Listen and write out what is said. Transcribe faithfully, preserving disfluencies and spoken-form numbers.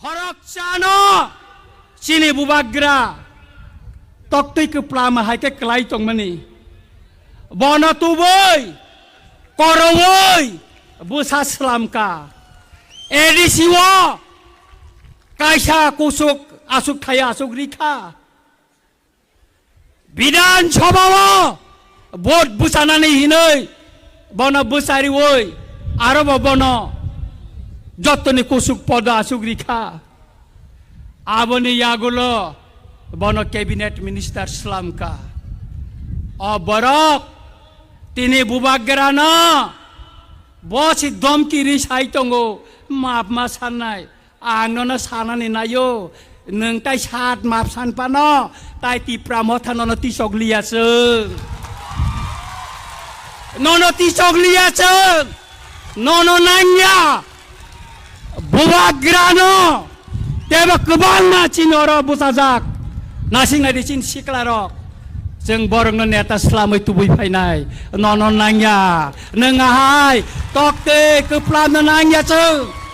Khoroksa no chini bubagra toktwi kwplama hai khe kwlai tongmani. Bono tubui korongwi bwsa swlamkha. A D C o kaisa kusuk asuk thaya asuk rikha. Bidhan Sabha o vote bwchanani hinwi bono bwchariwi aro bo bono jottoni kusuk podo asuk rikha. Aboni yagulo bono cabinet minister swlamkha. O borok tini bubagrano bo si domki ri sai tongo, map ma sannai. Ang nono sanani naio, nwng tai sat map san pano, tai Tipra Motha nono tisok liya chwng. Nono tisok liya chwng. Nono nangya. Bubagrano tebo kwbangma chini oro bwchajak. Nasing nai di chini siklarok. Chwng borokno neta swlamwi tubui phainai. Nono nangya. Nwng ahai toktwi kwplamno nangya chwng.